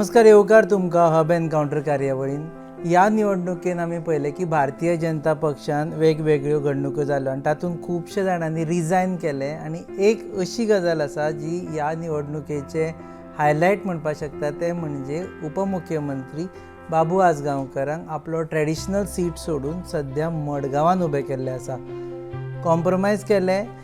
नमस्कार, येवकार तुमकां हब एनकावंटर कार्यावळीन. ह्या निवडणुकेन आमी पळयलें की भारतीय जनता पक्षान वेगवेगळ्यो घडणुको जाल्यो आनी तातूंत खुबशे जाणांनी रिजायन केलें. आनी एक अशी गजाल आसा जी ह्या निवडणुकेचें हायलायट म्हणपाक शकता, तें म्हणजे उपमुख्यमंत्री बाबू आजगांवकरांक आपलो ट्रेडिशनल सीट सोडून सद्या मडगांवान उबें केल्लें आसा. कॉम्प्रोमायज केलें,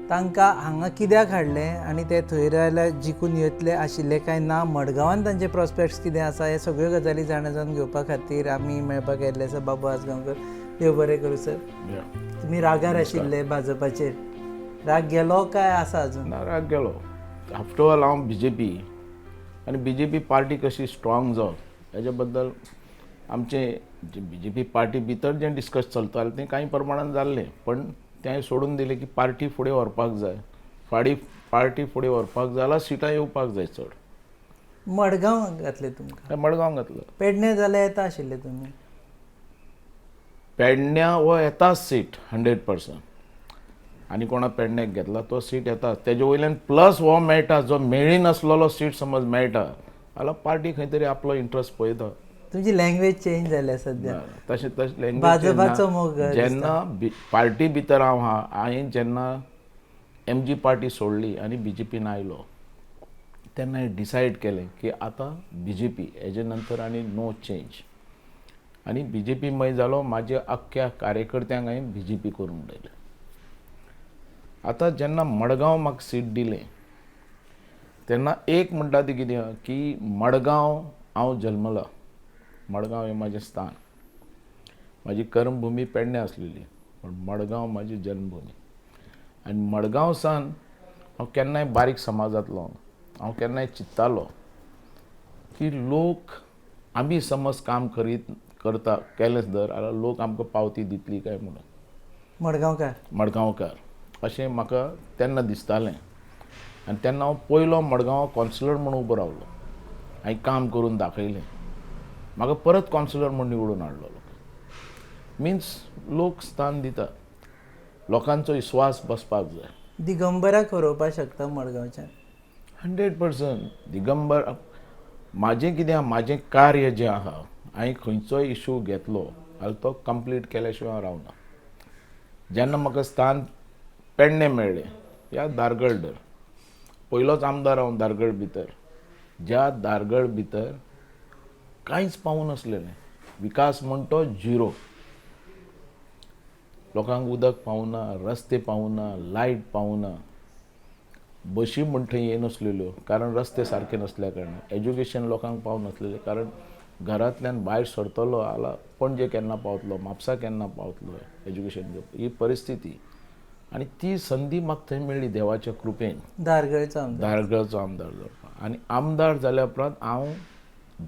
तांकां हांगा कित्याक हाडलें आनी ते थंय जाल्यार जिखून येतले आशिल्ले काय ना, मडगांवान तांचे प्रोस्पेक्ट्स कितें आसा, हे सगळ्यो गजाली जाणा जावन घेवपा खातीर आमी मेळपाक आयिल्ले आसा बाबू आजगांवकर. देव बरें करूं सर. तुमी रागार आशिल्ले भाजपाचेर, राग गेलो काय आसा अजून? ना, राग गेलो. आफ्टर ऑल हांव बीजेपी आनी बीजेपी पार्टी कशी स्ट्रॉंग जावप हेजे बद्दल आमचें जे बीजेपी पार्टी भितर जें डिस्कस चलतालें तें कांय प्रमाणान जाल्लें, पण तें सोडून दिलें की पार्टी फुडें व्हरपाक जाय. फाडी पार्टी फुडें व्हरपाक जाय जाल्यार सिटां येवपाक जाय चड. मडगांव घातलें तुमकां? तें मडगांव घातलं. पेडणे जाल्यार येता आशिल्ले तुमी. पेडण्या हो येताच सीट 100%. आनी कोणा पेडण्याक घेतला तो सीट येता. तेजे वयल्यान प्लस हो मेळटा, जो मेळी नासलेलो सीट समज मेळटा जाल्यार पार्टी खंय तरी आपलो इंट्रस्ट पळयता. तुमची लँग्वेज चेंज जाल्या सद्या. तशें तशें लँग्वेज भाजपाचो मोग दिसता. जेन्ना पार्टी भितर हांव आहा, हांवें जेन्ना एमजी पार्टी सोडली आनी बीजेपीन आयलो तेन्ना हांवें डिसायड केलें की आतां बीजेपी, हेजे नंतर आनी नो चेंज. आनी बीजेपी मय जालो. म्हाज्या अख्ख्या कार्यकर्त्यांक हांवें बीजेपी करून उडयलें. आतां जेन्ना मडगांव म्हाका सीट दिलें तेन्ना एक म्हणटा ती कितें आहा की मडगांव हांव जल्मला, मडगांव हें म्हाजें स्थान. म्हाजी कर्मभुमी पेडणे आसलेली, पूण मडगांव म्हाजी जल्मभुमी. आनी मडगांव सान हांव केन्नाय बारीक समाजांतलो, हांव केन्नाय चिंत्तालो की लोक आमी समज काम करीत करता केलेंच धर जाल्यार लोक आमकां पावती दितली काय म्हणून. मडगांवकार. मडगांवकार अशें म्हाका तेन्ना दिसतालें. आनी तेन्ना हांव पयलो मडगांव कॉन्सलर म्हणून उबो रावलो. हांवें काम करून दाखयलें, म्हाका परत कॉन्सलर म्हूण निवडून हाडलो लोक. मिन्स लोक स्थान दिता, लोकांचो विस्वास बसपाक जाय. दिगंबराक हरोवपाक शकता मडगांवच्यान? 100%. दिगंबर म्हाजें कितें आहा, म्हाजें कार्य जें आहा, हांवें खंयचोय इशू घेतलो जाल्यार तो कंप्लीट केल्या शिवाय हांव रावना. जेन्ना म्हाका स्थान पेडणें मेळ्ळें या दारगळ धर, पयलोच आमदार हांव दारगळ भितर, ज्या दारगळ भितर कांयच पावूं नासलेलें. विकास म्हण तो झिरो. लोकांक उदक पावना, रस्ते पावना, लायट पावना, बशी म्हण थंय येनासलेल्यो कारण रस्ते सारके नासल्या कारणान. एज्युकेशन लोकांक पावनासलेलें कारण घरांतल्यान भायर सरतलो जाल्यार पणजे केन्ना पावतलो, म्हापसा केन्ना पावतलो एज्युकेशन घेवपाक, ही परिस्थिती. आनी ती संदी म्हाका थंय मेळ्ळी देवाच्या कृपेन. धारगळचो आमदार. धारगळचो आमदार जावपाक. आनी आमदार जाल्या उपरांत हांव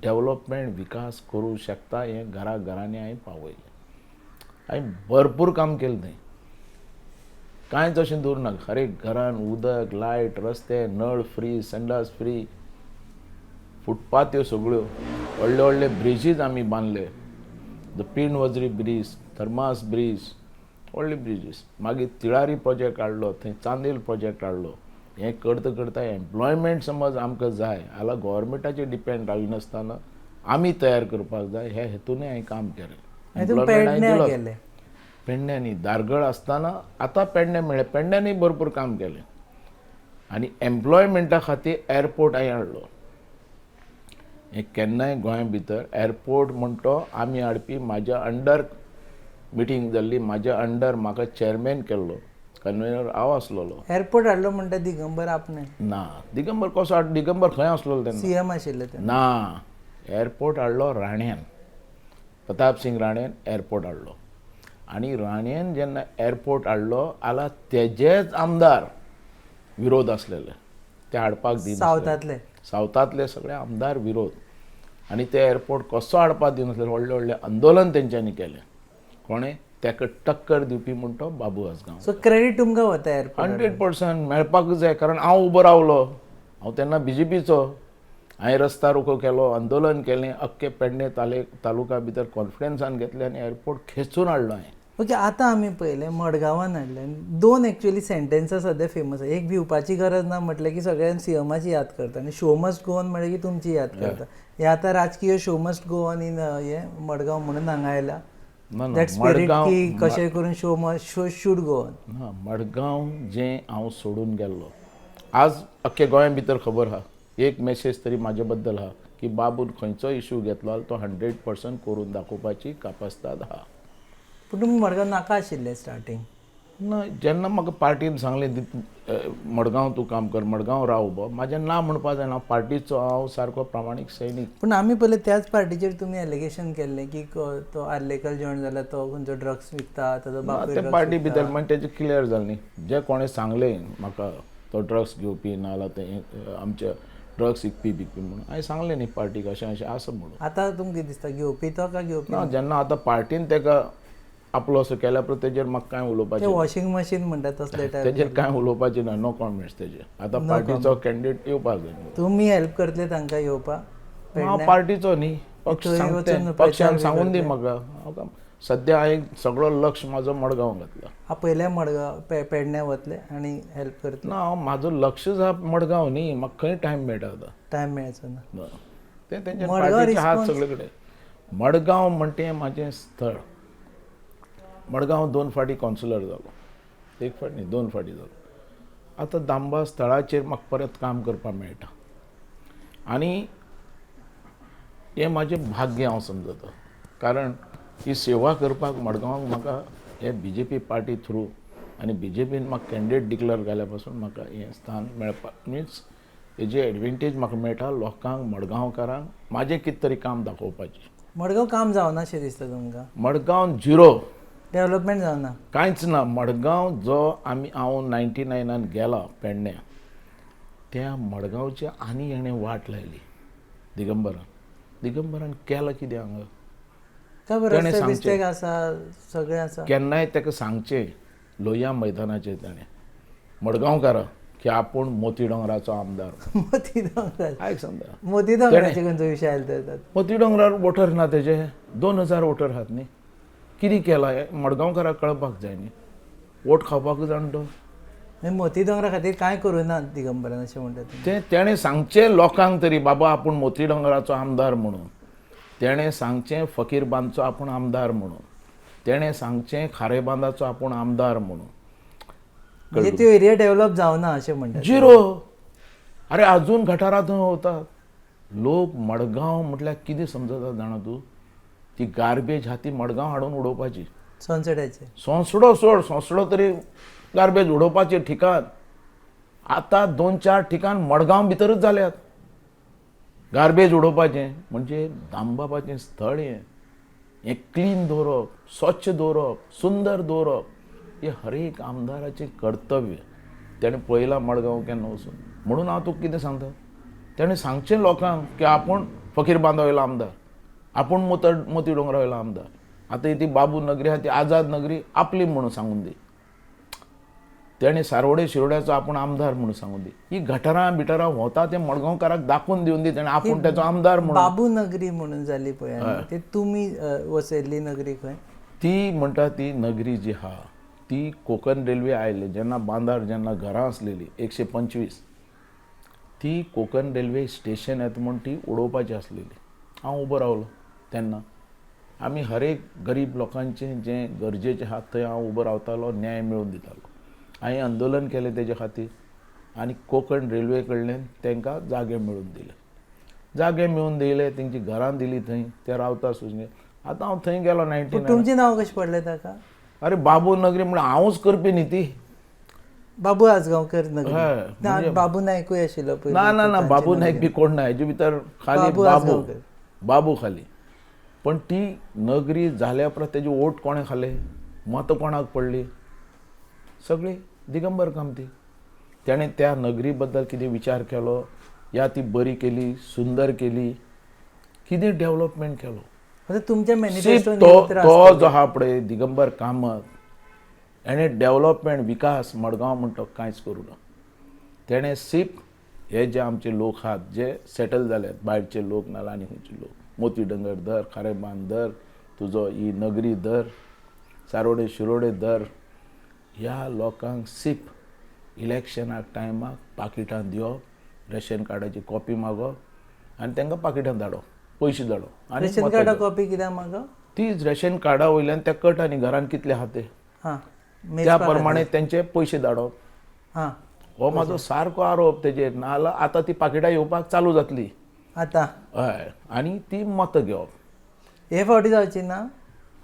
डेवलपमेंट विकास करूं शकता हें घरा घरांनी हांवें पावयलें. हांवें भरपूर काम केलें थंय, कांयच अशें दवरूं ना. हर एक घरान उदक, लायट, रस्ते, नळ फ्री, संडास फ्री, फुटपाथ ह्यो सगळ्यो, व्हडले व्हडले ब्रिजीस आमी बांदले, the pin वजरी ब्रीज, थर्मास ब्रीज, व्हडले ब्रिजीस. मागीर तिळारी प्रोजेक्ट हाडलो, थंय चांदेल प्रोजेक्ट हाडलो. हें करता करता एम्प्लॉयमेंट समज आमकां जाय जाल्यार गोवोरमेंटाचेर डिपेंड राविनासतना आमी तयार करपाक जाय, ह्या हेतूनय हांवें काम केलें. आनी तुमी Employment हांवें पेडण्यां दिलो. गेले? पेडण्यांनी, धारगळ आसतना आतां पेडणे मेळ्ळें, पेडण्यांनी भरपूर काम केलें. आनी एम्प्लॉयमेंटा खातीर एअरपोर्ट हांवें हाडलो. हें केन्नाय गोंया भितर एअरपोर्ट म्हण तो आमी हाडपी. म्हाज्या अंडर मिटींग जाल्ली, म्हाज्या अंडर म्हाका चॅरमॅन केल्लो, कन्वेनर हांव आसलेलो. एअरपोर्ट हाडलो म्हणटा दिगंबर आपणे? ना, दिगंबर कसो दिगंबर खंय आसलेलो तेन्ना? सीएम आशिल्ले तेन्ना. ना, एअरपोर्ट हाडलो राण्यान, प्रताप सिंग राणेन एअरपोर्ट हाडलो. आनी राणेन जेन्ना एअरपोर्ट हाडलो जाल्यार तेजेच आमदार विरोध आसलेले, ते हाडपाक दिनासले. सावथांतले? सावथांतले सगळे आमदार विरोध आनी ते एअरपोर्ट कसो हाडपाक दिनासले. व्हडलें व्हडलें आंदोलन तेंच्यांनी केलें. कोणें ताका टक्कर दिवपी म्हण तो बाबू आजगांव. सो क्रेडिट तुमकां वता एअरपोर्ट? 100% मेळपाकूच जाय, कारण हांव उबो रावलो, हांव तेन्ना बीजेपीचो. हांवें रस्ता रोको केलो, आंदोलन केलें, अख्खे पेडणे तालुका भितर कॉन्फिडन्सान घेतलें आनी एअरपोर्ट खेचून हाडलो हांवें. ओके, आतां आमी पळयलें मडगांवान हाडलें दोन एक्चुअली सेंटेन्सां सद्या फेमस आसा. एक, भिवपाची गरज ना म्हटलें की सगळ्यांक सीएमाची याद करता आनी शो मस्ट गो ऑन म्हणलें की तुमची याद करता. हे आतां राजकीय show must go on in हे मडगांव म्हणून हांगा आयला. ना ना that spirit Madgaon की कशें करून show must show should go on. ना, मडगांव जें हांव सोडून गेल्लो, आज अख्खे गोंया भितर खबर आहा, एक मेसेज तरी म्हाजे बद्दल आहा की बाबून खंयचो इशू घेतलो जाल्यार तो 100% करून दाखोवपाची कापस्ताद आहा. पूण तुमी मडगांव नाका आशिल्लें स्टार्टींग. ना, जेन्ना म्हाका पार्टीन सांगलें मडगांव तूं काम कर, मडगांव राव उबो, म्हाजें ना म्हणपा जायना. हांव पार्टीचो हांव सारको प्रामाणीक सैनीक. पूण आमी पयलें त्याच पार्टीचेर तुमी एलिगेशन केल्लें की तो आर्लेकर जॉयन जाला, तो खंयचो ड्रग्स विकता, ताजो बापूय ते drugs party विकता. भितर मागीर तेजें क्लियर जालें न्ही. जे कोणें सांगलें म्हाका तो ड्रग्स घेवपी ना जाल्यार ते आमचे ड्रग्स विकपी बिकपी म्हणून, हांवें सांगलें न्ही पार्टीक अशें अशें आसा म्हणून. आतां तुमकां कितें दिसता, घेवपी तो काय घेवपी ना, जेन्ना आतां पार्टीन तेका आपलो असो केल्या उपरांत तेजेर म्हाका कांय ते उलोवपाचें वॉशिंग मशीन म्हणटा तसले टायप. तेजेर कांय उलोवपाचें ना. नो कॉमेंट्स तेजेर. आतां पार्टीचो कॅन्डिडेट येवपाक जाय. तुमी हेल्प करतले तांकां येवपाक? हांव पार्टीचो न्ही, पक्ष थंय सांगता, वचून पक्षान प्रचार सांगून दी म्हाका. हांव सद्या हांवें सगळो लक्ष म्हाजो मडगांव घातला. हा, पयले मडगांव पेडण्या वतले आनी हेल्प करतले. ना, हांव म्हाजो लक्ष आहा मडगांव न्ही, म्हाका खंय टायम मेळटा आतां. टायम मेळचो ना. ते तेंच्या मडगांव पार्टीचे हात रिस्पॉन्स सगळे कडेन. मडगांव म्हणटा तें म्हाजें स्थळ. मडगांव 2 फावटी कावन्सिलर जालो, एक फावट न्ही, 2 फावटी जालो. आतां दामबा स्थळाचेर म्हाका परत काम करपाक मेळटा आनी हें म्हाजें भाग्य हांव समजता, कारण ही सेवा करपाक मडगांवाक म्हाका हे बीजेपी पार्टी थ्रू आनी बीजेपीन म्हाका कॅन्डिडेट डिक्लेअर केल्या पासून म्हाका हें स्थान मेळपाक, मिन्स हेजी एडवांटेज म्हाका मेळटा लोकांक, मडगांवकारांक म्हाजें कितें तरी काम दाखोवपाचें. मडगांव काम जावना शें दिसता तुमकां? मडगांव झिरो, डेव्हलपमेंट जावना, कांयच ना. मडगांव जो आमी हांव 99 गेला पेडण्या, त्या मडगांवचे आनी हेणें वाट लायली दिगंबरान. दिगंबरान केलां कितें हांगा? खबर रस्ते आसा, सगळें आसा. केन्नाय ताका सांगचें लोहिया मैदानाचेर ताणें मडगांवकारां की आपूण मोती दोंगराचो आमदार. मोती दोंगरार, आयक समजा, मोती दोंगराचे खंयचो विशय आयलो तर? मोती दोंगरार वोटर ना तेजे, 2000 वोटर आहात न्ही. कितें केलां हें मडगांवकाराक कळपाक जाय न्ही. वोट खावपाक जाण तो. मोती दोंगरा खातीर कांय करूं ना दिगंबरान अशें म्हणटा तें तेणें सांगचें लोकांक तरी बाबा आपूण मोती दोंगराचो आमदार म्हणून. तेणें सांगचें फकीर बांदचो आपूण आमदार म्हणून. तेणें सांगचें खारेबांदाचो आपूण आमदार म्हणून. म्हणजे त्यो एरिया डेव्हलप जावना अशें म्हणटा. झिरो. अरे अजून गटारां थंय वतात लोक. मडगांव म्हटल्यार कितें समजता जाणा तूं? ती गार्बेज आहा ती मडगांव हाडून उडोवपाची. सोनसड्याचे सोंसडो सोड, सोंसडो तरी गार्बेज उडोवपाचें ठिकाण. आतां 2-4 ठिकाण मडगांव भितरूच जाल्यात गार्बेज उडोवपाचें. म्हणजे दामबाबाचें स्थळ हें, हें क्लीन दवरप, स्वच्छ दवरप, सुंदर दवरप हें हर एक आमदाराचें कर्तव्य. तेणें पळयलां मडगांव केन्ना वचून? म्हणून हांव तुका कितें सांगता, तेणें सांगचें लोकांक की आपूण फकीर बांदा वयलो आमदार, आपूण मोती दोंगरा वयलो आमदार. आतां ती बाबू नगरी आहा ती आझाद नगरी आपली म्हणून सांगून दी. तेणें सारोडे शिरोड्याचो आपूण आमदार म्हणून सांगून दी. ही गटारां बिटारां व्होता तें मडगांवकाराक दाखोवन दिवन दी तेणें आपूण तेचो आमदार म्हणून. बाबू नगरी म्हणून जाली पळय, ती तुमी वसयल्ली नगरी खंय? ती म्हणटा ती नगरी जी आहा ती कोकण रेल्वे आयली जेन्ना बांदार जेन्ना घरां आसलेली 125, ती कोकण रेल्वे स्टेशन येता म्हूण ती उडोवपाची आसलेली. हांव उबो रावलो तेन्ना. आमी हर एक गरीब लोकांचें जें गरजेचें आहा थंय हांव उबो रावतालो, न्याय मेळोवन दितालो. हांवें आंदोलन केलें तेजे खातीर आनी कोकण रेल्वे कडल्यान तांकां जागे मेळोवन दिले. जागे मेळोवन दिले, तेंची घरां दिली, थंय ते रावता सुजने. आतां हांव थंय गेलो 99. तुमचें नांव कशें पडलें ताका? अरे बाबू नगरी म्हणल्यार हांवूच करपी न्ही ती. बाबू आजगांवकर नगरी, बाबू नायकूय आशिल्लो. ना ना ना, बाबू नायक बी कोण ना हेजे भितर, खाली बाबू बाबू खाली. पण ती नगरी जाल्या उपरांत तेजी वोट कोणें खाले, मतां कोणाक पडली, सगळी दिगंबर कामती. तेणें त्या नगरी बद्दल कितें विचार केलो या ती बरी केली, सुंदर केली, कितें डेव्हलपमेंट केलो तुमच्या मॅनिफेस्टो तो जो आहा पळय दिगंबर कामत हेणें डेव्हलपमेंट विकास मडगांव म्हणटा कांयच करूं ना. तेणें सीप हे जे आमचे लोक आहात जे सेटल जाल्यात भायरचे लोक ना आनी खंयचे लोक, मोती दोंगर धर, खारेबांद धर, तुजो ही नगरी धर, सारोडे शिरोडे धर, ह्या लोकांक सिप इलेक्शनाक टायमाक पाकिटां दिवप, रेशन कार्डाची कॉपी मागप आनी तांकां पाकिटां धाडप, पयशे धाडप आनी रेशन कार्डा कॉपी कित्याक मागप? ती रेशन कार्डा वयल्यान त्या कळटा न्ही घरान कितले आहा ते, हां, त्या प्रमाणे तेंचे पयशे धाडप. हां, हो म्हाजो सारको आरोप तेजेर. नाजाल्यार आतां ती पाकिटां येवपाक चालू जातली आतां. हय, आनी ती मतां घेवप. हे फावटी जावची ना?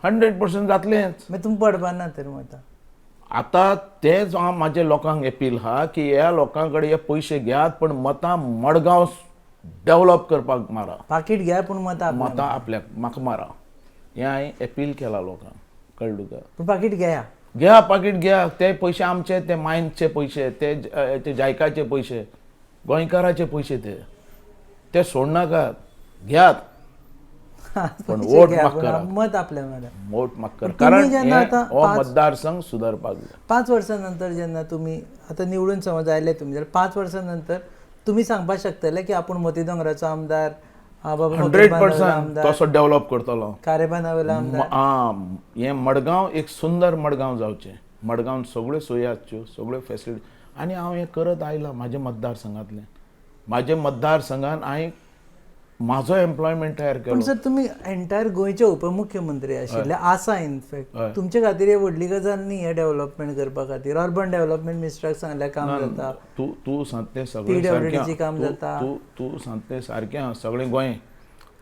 100% जातलेंच. मागीर तुमी पडपा ना तर मतां. आतां तेंच हांव म्हाजे लोकांक एपील आहा की ह्या लोकां कडेन हे पयशे घेयात, पण मतां मडगांव डेवलप करपाक मारा. पाकीट घ्या पूण मतां मतां आपल्याक म्हाका मारा, हें हांवें एपील केलां लोकांक, कळ्ळें तुका? पूण पाकीट घेया, घ्या पाकीट घ्या. ते पयशे आमचे, ते मायन्सचे पयशे, ते जायकाचे पयशे, गोंयकाराचे पयशे, ते ते सोडनाकात, घेयात, पण वोट माफ करा. मत आपल्या मारा, वोट माफ करा. कारण जेन्ना आतां हो मतदारसंघ सुदारपाक जाय. 5 वर्सां नंतर जेन्ना तुमी आतां निवडून समज आयले तुमी, जाल्यार 5 वर्सां नंतर तुमी सांगपाक शकतले की आपूण मोती दोंगराचो आमदार, 100% तसो डेव्हलप करतलो, खारेबांदावेलो आमदार. हें मडगांव एक सुंदर मडगांव जावचें, मडगांव सगळ्यो सोयी आसच्यो, सगळ्यो फेसिलिटी. आनी हांव हें करत आयलां म्हाज्या मतदारसंघांतल्यान. म्हाज्या मतदारसंघान हांवें म्हाजो एम्प्लॉयमेंट तयार केलो. पूण सर तुमी एंटायर गोंयचे उपमुख्यमंत्री आशिल्ले आसा, इनफॅक्ट तुमचे खातीर ही व्हडली गजाल न्ही हें डेव्हलपमेंट करपा खातीर. अर्बन डेव्हलपमेंट मिनिस्टराक सांगल्यार काम जाता, तूं तूं सांगतें सगळें सारकें, काम जाता. तूं तूं सांगतें सारकें आहा, सगळें गोंय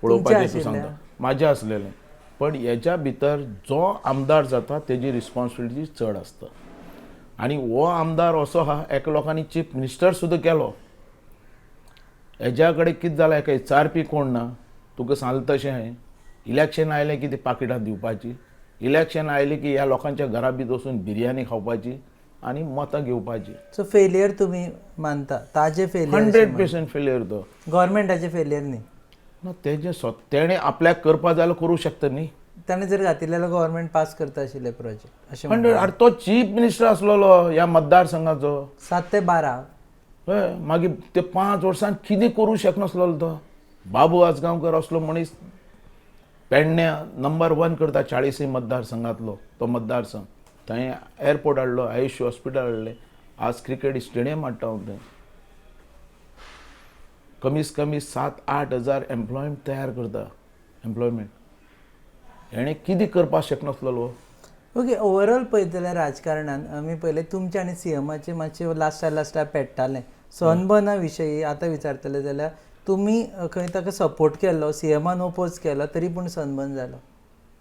पळोवपाचें तूं सांगता, म्हाजें आसलेलें. पण हेच्या भितर जो आमदार जाता तेजी रिस्पॉन्सिबिलिटी चड आसता. आनी हो आमदार असो आहा, एका लोकांनी चीफ मिनिस्टर सुद्दां केलो. हेज्या कडेन कितें जालां, एका विचारपी कोण ना. तुका सांगलें तशें हांवें, इलेक्शन आयलें की ती पाकिटां दिवपाची, इलेक्शन आयलें की ह्या लोकांच्या घरा बी वचून बिरयानी खावपाची आनी मतां घेवपाची. सो फेलियर तुमी मानता ताजे फेलियर? 100% फेलियर तो. गव्हर्मेंटाचे फेलियर न्ही ना, तेजें तेणें आपल्याक करपा जाल्यार करूं शकता न्ही. ताणें जर घातिल्लें जाल्यार गव्हर्मेंट पास करता आशिल्लें प्रोजेक्ट अशें. 100. आरे तो चीफ मिनिस्टर आसलेलो ह्या मतदारसंघाचो 7 ते 12. हय, मागीर ते 5 वर्सां कितें करूं शकनासलो तो. बाबू आजगांवकर असलो मनीस पेडण्या नंबर 1 करता 40 मतदारसंघांतलो तो मतदारसंघ. थंय एअरपोर्ट हाडलो, आयुष्य हॉस्पिटल हाडलें, आज क्रिकेट स्टेडियम हाडटा हांव थंय. कमीत कमी 7-8 हजार एम्प्लॉयमेंट तयार करता, एम्प्लॉयमेंट. हेणें कितें करपाक शकनासलो. ओके, ओवरऑल पळयत जाल्यार राजकारणान आमी पळयलें तुमचें आनी सीएमाचें मातशें लास्टा लास्टा पेट्टालें. सनबर्ना विशयी आतां विचारतले जाल्यार तुमी खंय ताका सपोर्ट केल्लो, सीएमान ओपोज केलो, तरी पूण सनबर्न जालो?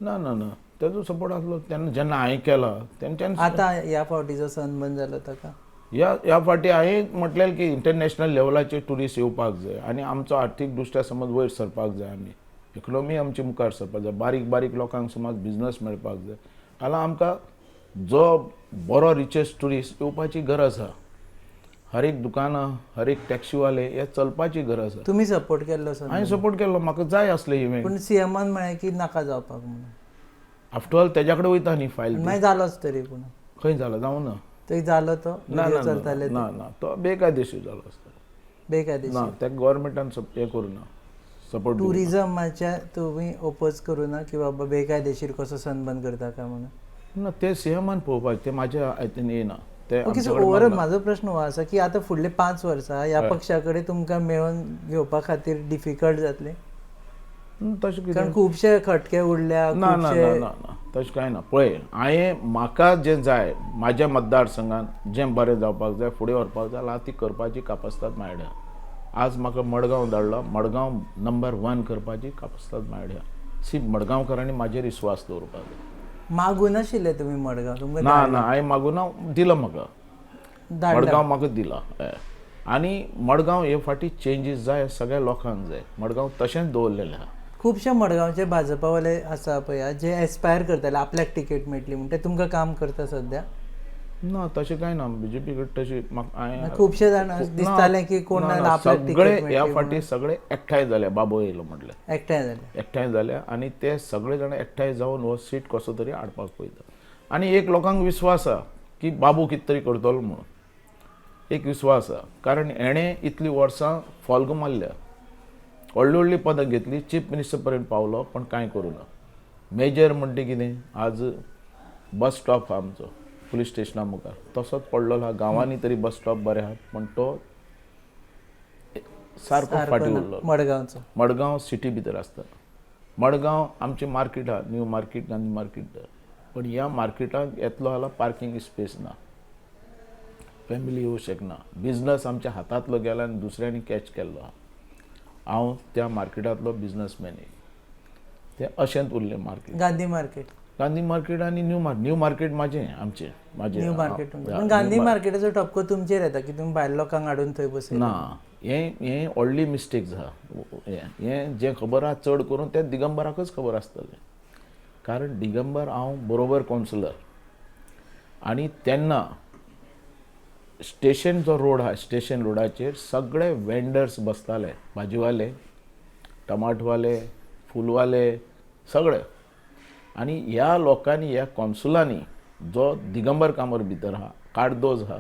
ना ना ना, तेजो सपोर्ट आसलो तेन्ना जेन्ना हांवें केला तेंच्यान. आतां ह्या फावटीचो सनबर्न जालो ताका ह्या फावटी हांवें म्हटलें की इंटरनॅशनल लेवलाचेर ट्युरिस्ट येवपाक जाय आनी आमचो आर्थीक दृश्ट्या समज वयर सरपाक जाय, आमी इकॉनॉमी आमची मुखार सरपाक जाय, बारीक बारीक लोकांक समज बिजनस मेळपाक जाय. जाल्यार आमकां जो बरो रिचेस्ट ट्युरिस्ट येवपाची गरज आहा. हर एक दुकानां, हर एक टॅक्सीवाले हे चलपाची गरज आहा. तुमी सपोर्ट केल्लो सर? हांवें सपोर्ट केल्लो, म्हाका जाय आसलें इव्हेंट. पूण सीएमान म्हळें की नाका जावपाक म्हणून. आफ्टर ऑल तेज्या कडेन वयता न्ही फायल. मागीर जालोच तरी पूण. खंय जालो? जावं ना. थंय जालो तो? ना ना ना ना, तो बेकायदेशीर जालो आसता. बेकायदेशीर ना, त्या गव्हर्मेंटान हें करूं ना, सपोर्ट. ट्युरिजमाच्या तुमी ओपोज करूं ना की बाबा बेकायदेशीर कसो सनबर्न करता काय म्हणून? ना, ते सीएमान पळोवपाचें, ते म्हाज्या हातून येना. ओके, सो ओवरऑल म्हाजो प्रश्न हो आसा की आतां फुडले 5 वर्सां ह्या पक्षा कडेन तुमकां मेळोवन घेवपा खातीर डिफिकल्ट जातलें? तशें कितें, कारण खुबशे खटके उरल्या. ना ना ना ना, तशें कांय ना. पळय, हांवें म्हाका जें जाय म्हाज्या मतदारसंघान जें बरें जावपाक जाय, फुडें व्हरपाक जाय, जाल्यार ती करपाची कापस्ताद म्हाज्या. आज म्हाका मडगांव धाडलो, मडगांव नंबर 1 करपाची कापस्ताद म्हाज्या. सी मडगांवकारांनी म्हाजेर विस्वास दवरपाक जाय. मागूं नाशिल्लें तुमी मडगांव? तुमकां ना ना, हांवें मागूं ना, दिला म्हाका मडगांव, म्हाका दिला. आनी मडगांव हे फावटी चेंजीस जाय, सगळ्या लोकांक जाय. मडगांव तशेंच दवरलेलें आहा. खुबशे मडगांवचे भाजपावाले आसा पळय जे एस्पायर करताले आपल्याक तिकेट मेळटली म्हण, ते तुमकां काम करता सद्या? ना, तशें कांय ना. बीजेपी कडेन तशें म्हाका खुबशे जाण दिसतालें की कोण आपल्याक सगळे ह्या फावटी सगळे एकठांय जाले, बाबो येयलो म्हटलें एकठांय जाले, एकठांय जाले आनी ते सगळे जाण एकठांय जावन हो सीट कसो तरी हाडपाक पळयता. आनी एक लोकांक विस्वास आहा की बाबू कितें तरी करतलो म्हणून, एक विस्वास आहा. कारण हेणें इतलीं वर्सां फोल्ग मारल्या, व्हडली व्हडली पदां घेतली, चीफ मिनिस्टर पर्यंत पावलो, पण कांय करूं ना. मेजर म्हणटा कितें, आज बस स्टॉप आहा आमचो पुलीस स्टेशना मुखार तसोच पडलेलो आहा. गांवांनी तरी बस स्टॉप बरे आहा, पण तो सारको फाटीं उरलो. मडगांवचो. मडगांव सिटी भितर आसता. मडगांव आमचें मार्केट आहा, न्यू मार्केट, गांधी मार्केट. पण ह्या मार्केटाक येतलो जाल्यार पार्किंग स्पेस ना, फॅमिली येवं शकना. बिजनस आमच्या हातांतलो गेला आनी दुसऱ्यांनी कॅच केल्लो आहा. हांव त्या मार्केटांतलो बिजनसमॅन एक. तें अशेंच उरलें market. Gandhi market. Gandhi market आनी न्यू मार्केट. न्यू मार्केट म्हाजें, आमचें, म्हाजें. New market. पण गांधी मार्केटाचो टपको तुमचेर येता की तुमी भायल्या लोकांक हाडून थंय बसयला. ना, हें हें व्हडली मिस्टेक आसा. हें जें खबर आहा चड करून तें दिगंबराकच खबर आसतलें, कारण दिगंबर हांव बरोबर कौन्सिलर आनी तेन्ना स्टेशन जो रोड आहा, स्टेशन रोडाचेर सगळे वेंडर्स बसताले, भाजीवाले, टमाटवाले, फुलवाले, सगळे. आनी ह्या लोकांनी, ह्या कॉन्सुलांनी, जो दिगंबर कामत भितर आहा, कार्दोज आहा,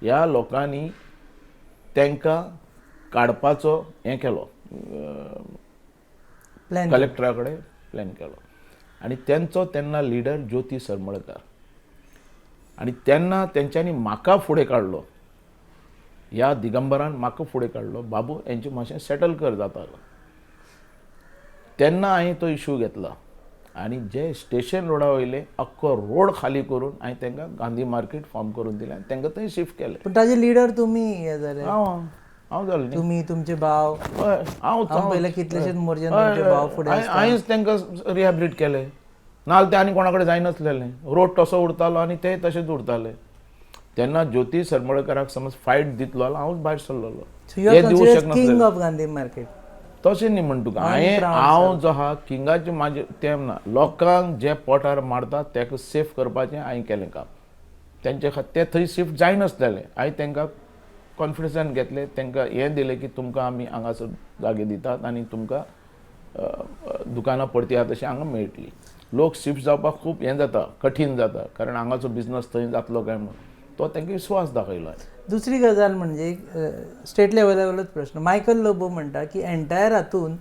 ह्या लोकांनी तांकां काडपाचो हें केलो, प्लॅन. कलेक्टरा कडेन प्लॅन केलो. आनी तेंचो तेन्ना लिडर ज्योती सरमळकार, आनी तेन्ना तेंच्यांनी म्हाका फुडें काडलो, ह्या दिगंबरान म्हाका फुडें काडलो, बाबू हेंचें मातशें सेटल कर जातालो. तेन्ना हांवें तो इशू घेतला आनी जे स्टेशन रोडा वयले अख्खो रोड खाली करून हांवें तांकां गांधी मार्केट फॉर्म करून दिलें आनी तांकां थंय शिफ्ट केलें. पण ताजे लिडर तुमी हे जाले. हांव हांव जालो न्ही. तुमी, तुमचे भाव. हय, हांव. हांव पयले कितलेशेच मोर्चान तुमचे भाव फुडें. हांवेंच तांकां रिहेबिलिट केलें. नाजाल्यार ते आनी कोणा कडेन जायनासलेलें. रोड तसो उरतालो आनी ते तशेंच उरताले. तेन्ना ज्योती सरमळकाराक समज फायट दितलो जाल्यार हांवूच भायर सरलेलो. सो you हे आर दिवंक considered शकनासलेले. King of Gandhi market. तशें न्ही म्हण तुका हांवें, हांव जो आहा किंगाचें म्हाजें तें ना. लोकांक जे पोटार मारता ताका सेफ करपाचें हांवें केलें काम. तेंचे खातीर ते थंय शिफ्ट जायनासलेले. हांवें तांकां कॉन्फिडन्सान घेतलें, तांकां हें दिलें की तुमकां आमी हांगासर जागे दितात आनी तुमकां दुकानां परती आहा तशीं हांगा मेळटली. लोक शिफ्ट जावपाक खूब हें जाता, कठीण जाता, कारण हांगाचो बिजनस थंय जातलो काय म्हणून तो तांकां विस्वास दाखयलो हांवें. दुसरी गजाल म्हणजे स्टेट लेवला वयलोच प्रश्न. मायकल लोबो म्हणटा की एंटायर हातून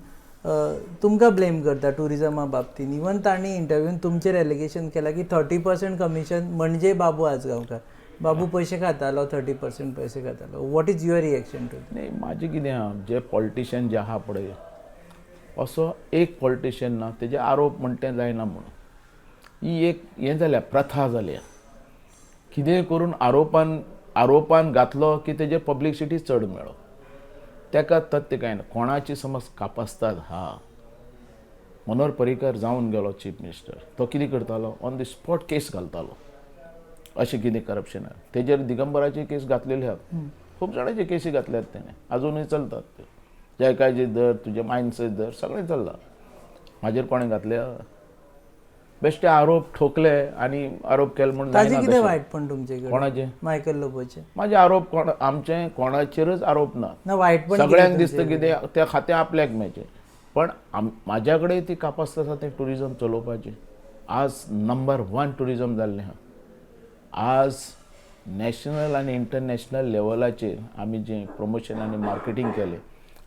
तुमकां ब्लेम करता टुरिजमा बाबतीन. इवन तांणी इंटरव्यून तुमचेर एलिगेशन केलां की 30% कमिशन म्हणजे बाबू आजगांवकार, बाबू पयशे खातालो, 30% पयशे खातालो. What is your reaction to? न्ही, म्हाजें कितें आहा, जे पॉलिटिशियन जे आहा पळय, असो एक पॉलिटिशियन ना तेजे आरोप म्हण तें जायना म्हणून. ही एक हें जाल्या, प्रथा जाल्या. कितेंय करून आरोपान आरोपान घातलो की तेजेर पब्लिसिटी चड मेळो. तेका तथ्य कांय ना. कोणाची समज कापस्ताद हा, मनोहर पर्रीकर जावन गेलो चीफ मिनिस्टर, तो कितें करतालो, ऑन the spot case घालतालो. अशें कितें करप्शन आहा तेजेर दिगंबराची केस घातलेली आहा, खूब जाणांचे केसी घातल्यात तेणें, आजुनूय चलतात त्यो. जयकाचे धर, तुजे मायन्से धर, सगळें चल्लां. म्हाजेर कोणें घातल्या बेश्टे आरोप ठोकले आनी आरोप केले म्हूण ताजे जायना कितें तशें. वायट पण तुमचे कडेन? कोणाचे? मायकल लोबोचे. म्हाजे आरोप कोण, आमचे कोणाचेरच आरोप ना. ना, वायट पण. सगळ्यांक दिसता कितें त्या खातें आपल्याक मेळचें, पण म्हाज्या कडेन ती कापास्त आसा तें टुरिजम चलोवपाची. आज नंबर वन टुरिजम जाल्लें आहा. आज नॅशनल आनी इंटरनॅशनल लेवलाचेर आमी जें प्रमोशन आनी मार्केटींग केलें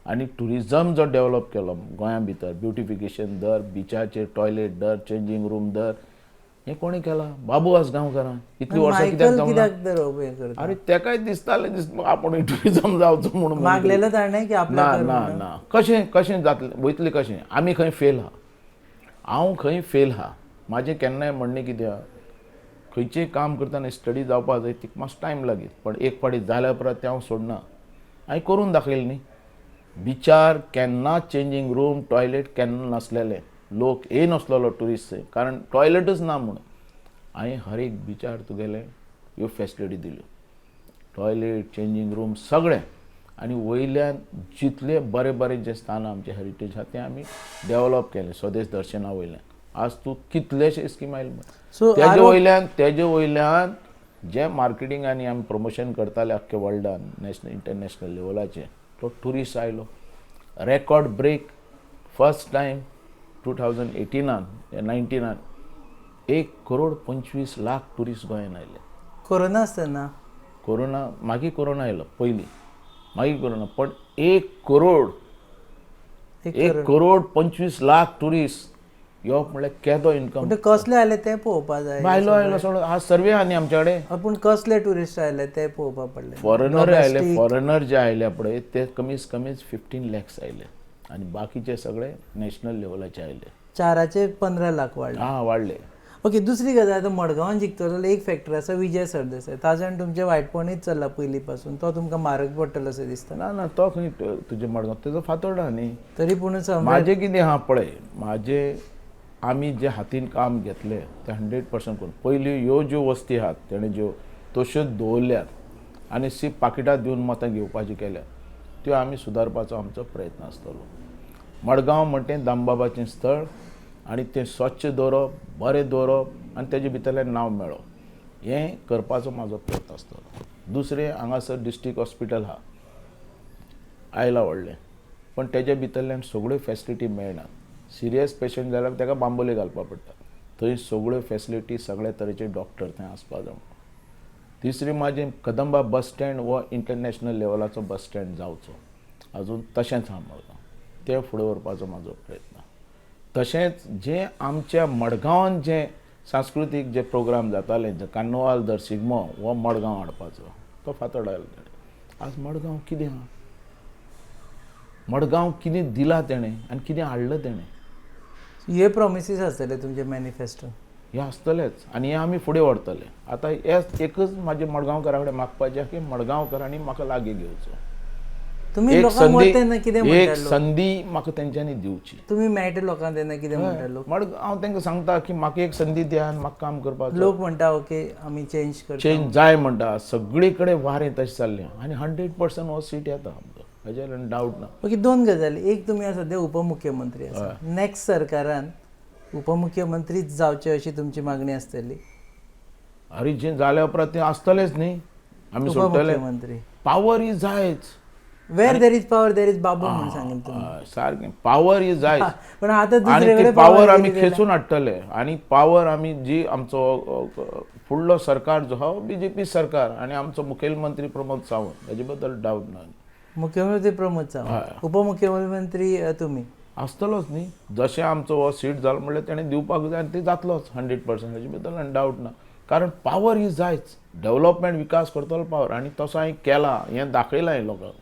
आनी टुरिजम जो डेवलप केलो गोंया भितर, ब्युटिफिकेशन धर, बिचाचेर टॉयलेट धर, चेंजींग रूम धर, हें कोणें केलां? बाबू आजगांवकारान. इतलीं वर्सां कित्याक मायकल जावंक ना? कित्याक तर हें करता? अरे, तेकाय दिसतालें, दिस आपूण टुरिजम जावचो म्हणून. मागलेलो ताणें की ना. आपल्या ना ना, कशें कशें जातलें, वयतलें कशें? आमी खंय फेल आहा, हांव खंय फेल आहा. म्हाजें केन्नाय म्हणणें कितें आहा, खंयचें काम करतना स्टडी जावपाक जाय, तिका मातसो टायम लागीत, पण एक फावटी जाल्या उपरांत तें हांव सोडना. हांवें करून दाखयलें न्ही. बिचार केन्नाच चेंजींग रूम, टॉयलेट केन्ना नासलेले, लोक येयनासलेलो ट्युरिस्ट थंय, कारण टॉयलेटच ना म्हणून. हांवें हर एक बिचार तुगेले ह्यो फेसिलिटी दिल्यो, टॉयलेट, चेंजींग रूम सगळें. आनी वयल्यान जितले बरे बरे जे स्थान आमचे हेरिटेज आहा ते आमी डेवलप केले स्वदेश दर्शना वयल्यान. आज तूं कितलेशे स्कीम आयले. सो तेजे वयल्यान जे मार्केटींग आनी आमी प्रमोशन करताले अख्खे वर्ल्डान, नॅशनल इंटरनॅशनल लेवलाचेर, तो ट्युरिस्ट आयलो. रेकॉर्ड ब्रेक, फर्स्ट टायम 2018नान या 19नान 1 करोड 25 लाख ट्युरिस्ट गोंयान आयले. कोरोना आसतना? कोरोना मागीर, कोरोना आयलो पयलीं, मागीर कोरोना, पण 1 करोड एक 1 करोड 25 लाख ट्युरिस्ट. येवप म्हणल्यार केदो इन्कम. पूण कसले आयले ते पळोवपा जाय. भायलो आयलो सगळो आज सर्वे आहा न्ही आमचे कडेन. पूण कसले ट्युरिस्ट आयले ते पळोवपा पडले. फॉरेनर आयले, फॉरेनर जे आयले पळय ते कमीत कमीच 15 लॅक्स आयले आनी बाकीचे सगळे नॅशनल लेवलाचे आयले. 4 15 लाख वाडले. हा वाडले. ओके, दुसरी गजाल आतां मडगांवान जिखतलो जाल्यार एक फॅक्टर आसा विजय सरदेसाय, ताजो आनी तुमचें वायटपणूच चल्लां पयलीं पासून, तो तुमकां म्हारग पडटलो अशें दिसता? ना ना, तो खंय तुजे मडगांव तेजो फातोडा न्ही. तरी पूण म्हाजें कितें आहा पळय, म्हाजें आमी जे हातीन काम घेतलें तें 100% करून पयलीं ह्यो ज्यो वस्ती आहात तेणें ज्यो तश्योच दवरल्यात आनी सी पाकिटां दिवन मतां घेवपाची केल्या त्यो आमी सुदारपाचो आमचो प्रयत्न आसतलो. मडगांव म्हणटें दामबाबाचें स्थळ आनी तें स्वच्छ दवरप, बरें दवरप आनी तेजे भितरल्यान नांव मेळप हें करपाचो म्हाजो प्रयत्न आसतलो. दुसरें हांगासर डिस्ट्रिक्ट हॉस्पिटल आहा आयलां व्हडलें, पण तेजे भितरल्यान सगळ्यो फेसिलिटी मेळना. सिरियस पेशंट जाल्यार ताका बांबोले घालपा पडटा, थंय सगळ्यो फेसिलिटी सगळे तरेचे डॉक्टर थंय आसपा जाय. तिसरी म्हाजें कदंबा बस स्टँड हो इंटरनॅशनल लेवलाचो बस स्टँड जावचो, अजून तशेंच आहा मडगांव, तें फुडें व्हरपाचो म्हाजो प्रयत्न. तशेंच जें आमच्या मडगांवान जें सांस्कृतीक जे प्रोग्राम जाताले, जे कार्नवाल दर शिगमो हो मडगांव हाडपाचो, तो फातोड आयलो तेणें. आज मडगांव कितें आहा, मडगांव कितें दिलां तेणें आनी कितें हाडलां तेणें, हे प्रोमिसीस आसतले तुमचे मॅनिफेस्टो हे आसतलेच आनी हे आमी फुडें व्हरतले. आतां हे एकच म्हाजे मडगांवकारा कडेन मागपाचें की मडगांवकारांनी म्हाका लागीं घेवचो. तुमी लोकांक वता तेन्ना कितें एक संदी म्हाका तेंच्यांनी दिवची. तुमी मेळटा लोकांक तेन्ना कितें म्हणटा लोक? हांव तांकां सांगता की म्हाका एक संदी दिया आनी म्हाका काम करपाक. लोक म्हणटा ओके आमी चेंज कर, चेंज जाय म्हणटा. सगळे कडेन वारें तशें चल्लें आनी 100% हो सीट येता आमकां, हाजेर डावट ना. ओके, दोन गजाली. एक, तुमी सद्या उपमुख्यमंत्री आसा, नेक्स्ट सरकारान उपमुख्यमंत्रीच जावचे अशी तुमची मागणी आसतली? अरे जें जाल्या उपरांत तें आसतलेंच न्ही, आमी सोडटले. उपमुख्यमंत्री पावर ही जायच. Where there is power there is Babu म्हणून सांगेल तुम्ही. सारकें, पावर ही जायच. पण आतां आनी ती पावर आमी खेचून हाडटले आनी पावर आमी जी आमचो फुडलो सरकार जो आहा बीजेपी सरकार आनी आमचो मुखेलमंत्री प्रमोद सावंत, हेजे बद्दल डावट ना. मुख्यमंत्री प्रमोद सावंत, उपमुख्यमंत्री तुमी आसतलोच न्ही. जशें आमचो हो सीट जालो म्हणल्यार तेणें दिवपाक जाय आनी ती जातलोच 100%, हेजे बद्दल आनी डावट ना. कारण पावर ही जायच. डेवलपमेंट विकास करतलो पावर, आनी तसो हांवें केला हें दाखयलां हें लोकांक.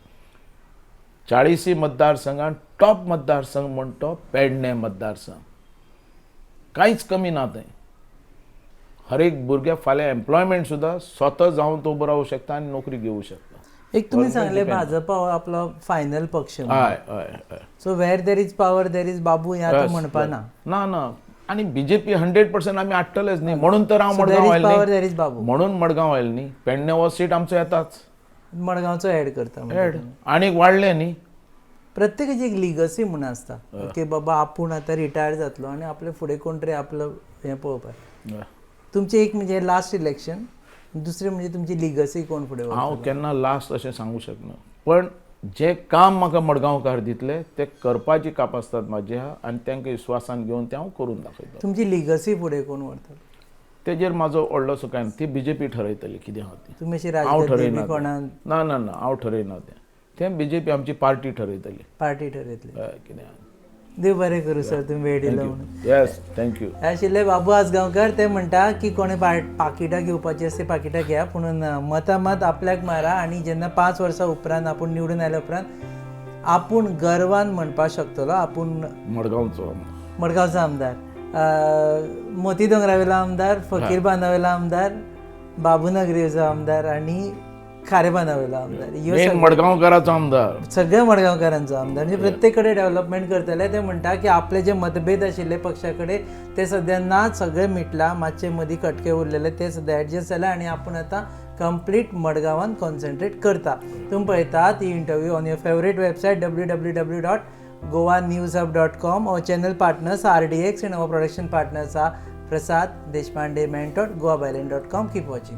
40 मतदारसंघान टॉप मतदारसंघ म्हण तो पेडणे मतदारसंघ, कांयच कमी ना थंय. हर एक भुरग्याक फाल्यां एम्प्लॉयमेंट सुद्दां स्वता जावन तो उबो रावूंक शकता आनी नोकरी घेवंक शकता. एक तुमी सांगलें भाजपा हो आपलो फायनल पक्ष. हय हय हय. So where there is power there is Babu हें आतां म्हणपा ना. ना ना, आनी बीजेपी 100% आमी हाडटलेच न्ही, म्हणून तर हांव मडगांव आयलो बाबू, म्हणून मडगांव आयलो न्ही. पेडणे हो सीट आमचो येताच, मडगांवचो एड करता, एड आनीक वाडलें न्ही. प्रत्येकाची एक लिगसी म्हूण आसता की बाबा आपूण आतां रिटायर जातलो आनी आपले फुडें कोण तरी आपलो हें पळोवपाक. तुमचें एक म्हणजे लास्ट इलेक्शन, दुसरें म्हणजे तुमची लिगसी कोण फुडें? हांव केन्ना लास्ट अशें सांगूं शकना, पण जें काम म्हाका मडगांवकार दितले तें करपाची कापास्ताद म्हाजी आहा आनी तांकां विस्वासान घेवन तें हांव करून दाखयता. तुमची लिगसी फुडें कोण व्हरतलो तेजेर म्हाजो व्हडलोसो कांय ना, ती बीजेपी ठरयतली कितें आहा ती. तुमी अशी राजकारणी कोणाक? ना ना ना, हांव ठरयना तें, तें बीजेपी आमची पार्टी ठरयतली. पार्टी ठरयतली कितें. देव बरें करूं सर, तुमी वेळ दिलो म्हणून. Yes, thank you. आशिल्ले बाबू आजगांवकर, ते म्हणटा की कोणें पाकिटां घेवपाची आसता पाकिटां घेया, पूण मतां मात आपल्याक मारा आनी जेन्ना 5 वर्सां उपरांत आपूण निवडून आयल्या उपरांत आपूण गर्वान म्हणपाक शकतलो आपूण मडगांवचो मडगांवचो आमदार, मोती दोंगरावेलो आमदार, फकीर बांदावेलो आमदार, बाबू नगरीचो आमदार आनी खारे बांदावेलो आमदार, मडगांवकाराचो आमदार, सगळ्या मडगांवकारांचो आमदार. म्हणजे प्रत्येक कडेन डेव्हलपमेंट करतले. ते म्हणटा की आपले जे मतभेद आशिल्ले पक्षा कडेन ते सद्या ना, सगळे मिटला, मातशे मदीं कटके उरलेले ते सद्या एडजस्ट जाले आनी आपूण आतां कंप्लीट मडगांवान कॉन्सन्ट्रेट करता. तुमी पळयतात ही interview on your favourite website www.goanewshub.com. Our channel partners RDX and our production partners are Prasad Deshpande Mentor, goabyline.com. Keep watching.